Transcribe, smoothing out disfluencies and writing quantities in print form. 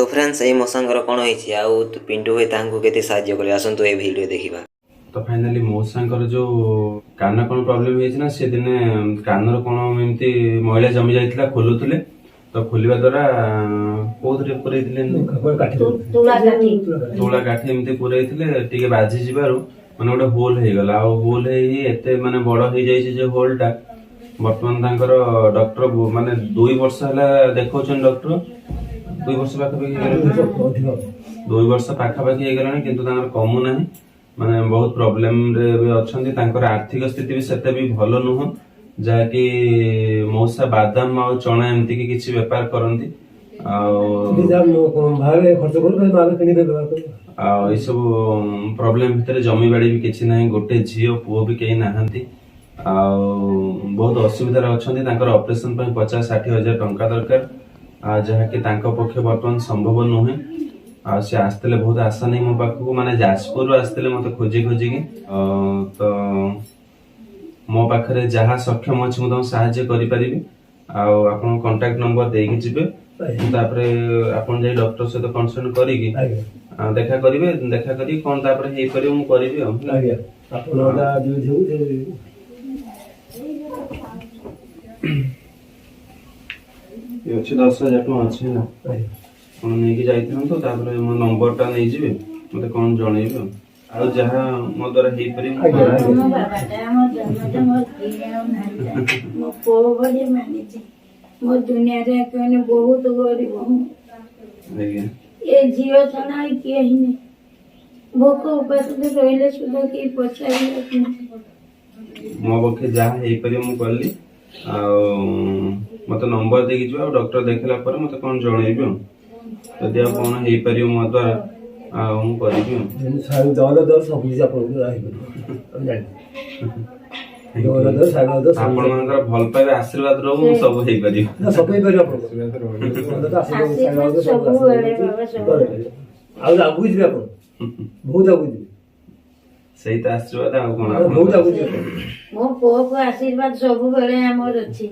ତ ଫ୍ରେଣ୍ଡସ୍, ଏଇ ମଉସାଙ୍କର କ'ଣ ହେଇଛି ଆଉ ପିଣ୍ଟୁ ଭାଇ ତାଙ୍କୁ କେତେ ସାହାଯ୍ୟ କଲେ, ଆସନ୍ତୁ ଏ ଭିଡ଼ିଓ ଦେଖିବା। ତ ଫାଇନାଲି ମଉସାଙ୍କର ଯୋଉ କାନ କଣ ପ୍ରୋବ୍ଲେମ ହେଇଛି ନା, ସେ ଦିନେ କାନର କଣ ଏମିତି ମଇଳା ଜମି ଯାଇଥିଲା, ଖୋଲୁଥିଲେ। ତ ଖୋଲିବା ଦ୍ଵାରା କୋଉଥିରେ ପୁରେଇଥିଲେ ଏମିତି? ତୁଳା କାଠି। ତୁଳା କାଠି ଏମିତି ପୁରେଇଥିଲେ, ଟିକେ ବାଜି ଯିବାରୁ ମାନେ ଗୋଟେ ହୋଲ ହେଇଗଲା। ଆଉ ହୋଲ ହେଇ ଏତେ ମାନେ ବଡ ହେଇଯାଇଛି ଯେ ହୋଲ ଟା ବର୍ତ୍ତମାନ ତାଙ୍କର ଡକ୍ଟର ମାନେ 2 ବର୍ଷ ହେଲା ଦେଖାଉଛନ୍ତି ଡକ୍ଟର। 2 ବର୍ଷ ପାଖାପାଖି ହେଇଗଲାଣି, 2 ବର୍ଷ ପାଖାପାଖି ହେଇଗଲାଣି, କିନ୍ତୁ ତାଙ୍କର କମୁ ନାହିଁ। ମାନେ ବହୁତ ପ୍ରୋବ୍ଲେମରେ ଏବେ ଅଛନ୍ତି। ତାଙ୍କର ଆର୍ଥିକ ସ୍ଥିତି ବି ସେତେ ବି ଭଲ ନୁହଁ, ଯାହାକି ମଉସା ବାଦାମ ଆଉ ଚଣା ଏମିତି କି କିଛି ବେପାର କରନ୍ତି। ଆଉ ବାହାରେ ଖର୍ଚ୍ଚ କରୁ, ମାଲ କିଣି ବ୍ୟବହାର କରୁ। ଆଉ ଏସବୁ ପ୍ରୋବ୍ଲେମ ଭିତରେ ଜମି ବାଡି ବି କିଛି ନାହିଁ, ଗୋଟେ ଝିଅ, ପୁଅ ବି କେହି ନାହାନ୍ତି। ଆଉ ବହୁତ ଅସୁବିଧାରେ ଅଛନ୍ତି। ତାଙ୍କର ଅପରେସନ ପାଇଁ 50-60 ହଜାର ଟଙ୍କା ଦରକାର, ଆଉ ଯାହାକି ତାଙ୍କ ପକ୍ଷେ ବର୍ତ୍ତମାନ ସମ୍ଭବ ନୁହେଁ। ଆଉ ସେ ଆସିଥିଲେ ବହୁତ ଆଶା ନେଇ ମୋ ପାଖକୁ, ମାନେ ଯାଜପୁରରୁ ଆସିଥିଲେ ମତେ ଖୋଜି ଖୋଜିକି। ତ ମୋ ପାଖରେ ଯାହା ସକ୍ଷମ ଅଛି, ମୁଁ ତାଙ୍କୁ ସାହାଯ୍ୟ କରିପାରିବି। ଆଉ ଆପଣଙ୍କ କଣ୍ଟାକ୍ଟ ନମ୍ବର ଦେଇକି ଯିବେ, ତାପରେ ଆପଣ ଯାଇ ଡକ୍ଟର ସହିତ କନସଲ୍ଟ କରିକି ଆଉ ଦେଖା କରିବେ। ଦେଖା କରିକି କଣ ତାପରେ ହେଇପାରିବ, ମୁଁ କରିବି ଆଉ, ହେଲା? ଆଜ୍ଞା, ଆପଣ ଯାହା ଯୋଉ ସେ ଇଏ ଅଛି, 10,000 ଟଙ୍କା ଅଛି, ହେଲା? ଆପଣ ନେଇକି ଯାଇଥାନ୍ତୁ, ତାପରେ ମୋ ନମ୍ବରଟା ନେଇଯିବେ, ମତେ କଣ ଜଣେଇବେ ଆଉ। ଆଉ ଯାହା ମୋ ଦ୍ୱାରା ହେଇପାରିବ ମୁଁ କରିବି। ମୋ ବାବାଟା ଆମ ଜନ୍ମଟା, ମୋର କେହି ଆଉ ନାହାନ୍ତି। ମୋ ପୁଅ ବୋଲି ମାନିଛି ମୋ ଦୁନିଆରେ। ମାନେ ବହୁତ ଗରିବ ମୁଁ। ଏ ଝିଅ ଛଡ଼ା ଆଉ କେହି ନାହିଁ। ଭୋକ ଉପାସରେ ରହିଲେ ସୁଦ୍ଧା କେହି ପଚାରିବାକୁ ନାହିଁ। ମୋ ପକ୍ଷେ ଯାହା ହେଇପାରିବ ମୁଁ କଲି। ଆଉ ମତେ ନମ୍ବର ଦେଇକି ଯିବ, ଆଉ ଡକ୍ଟର ଦେଖିଲା ପରେ ମତେ କଣ ଜଣେଇବେ ଆଉ। ଯଦି ଆଉ କଣ ହେଇପାରିବ ମୋ ଦ୍ୱାରା, ଆଉ ମୁଁ କରିବି ଆଉ। ଜଗନ୍ନାଥ ଦର ସବୁ କିଛି ଆପଣଙ୍କୁ ହେଇପାରିବ, ଆମେ ଜାଣିଛୁ। ଜଗନ୍ନାଥ ଦର, ସାଇବାବା ଦର ସବୁ। ଆପଣମାନଙ୍କର ଭଲ ପାଇବା, ଆଶୀର୍ବାଦ ରହୁ, ମୁଁ ସବୁ ହେଇପାରିବ। ନା, ସବୁ ହେଇପାରିବ ଆପଣଙ୍କୁ। ଜଗନ୍ନାଥ ଆଶୀର୍ବାଦ, ସାଇବାବା ଦର ସବୁ ସବୁବେଳେ ଆଶୀର୍ବାଦ ବାବା, ଅଛି। ସବୁବେଳେ। ଆଉ ଆଗକୁ ଯିବେ ଆପଣ, ବହୁତ ଆଗକୁ ଯିବେ। ସେଇ ତ ଆଶୀର୍ବାଦ, ଆଉ କଣ? ବହୁତ ଆପଣଙ୍କର ଆଗକୁ ଯିବେ। ମୋ ପୁଅକୁ ଆଶୀର୍ବାଦ ସବୁବେଳେ ଆମର ଅଛି।